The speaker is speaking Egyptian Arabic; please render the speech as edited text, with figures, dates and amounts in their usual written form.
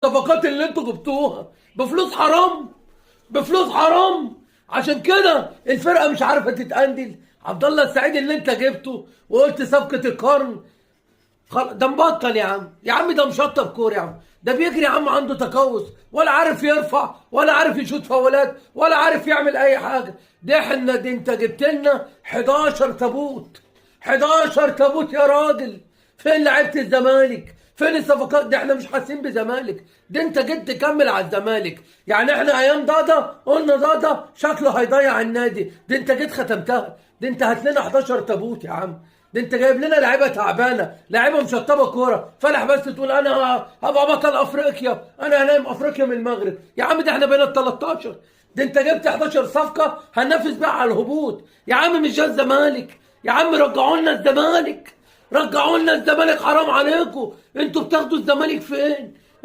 الصفقات اللي انتوا جبتوها بفلوس حرام، بفلوس حرام. عشان كده الفرقة مش عارفه تتقندل. عبد الله السعيد اللي انت جبته وقلت صفقة القرن، ده مبطل يا عم، يا عم ده مشطب كورة يا عم، ده بيجري يا عم، عنده تقوس، ولا عارف يرفع ولا عارف يشوط فاولات ولا عارف يعمل اي حاجة. ده احنا دي انت جبت لنا 11 تابوت، 11 تابوت يا راجل. فين لعيبة الزمالك؟ فين الصفقات؟ ده احنا مش حاسين بزمالك. ده انت جيت تكمل على الزمالك. يعني احنا ايام دادا قلنا دادا شكله هيضيع النادي، ده انت جيت ختمتها. ده انت هات لنا 11 تابوت يا عم. ده انت جايب لنا لعيبة تعبانة، لعيبة مشطبه كورة، فلح بس تقول انا هبقى بطل افريقيا، انا هنام افريقيا من المغرب. يا عم ده احنا بقينا ال 13، ده انت جبت 11 صفقة هننافس بقى على الهبوط يا عم. مش ده الزمالك يا عم، رجعوا لنا الزمالك، رجعوا لنا الزمالك، حرام عليكم. انتوا بتاخدوا الزمالك فين؟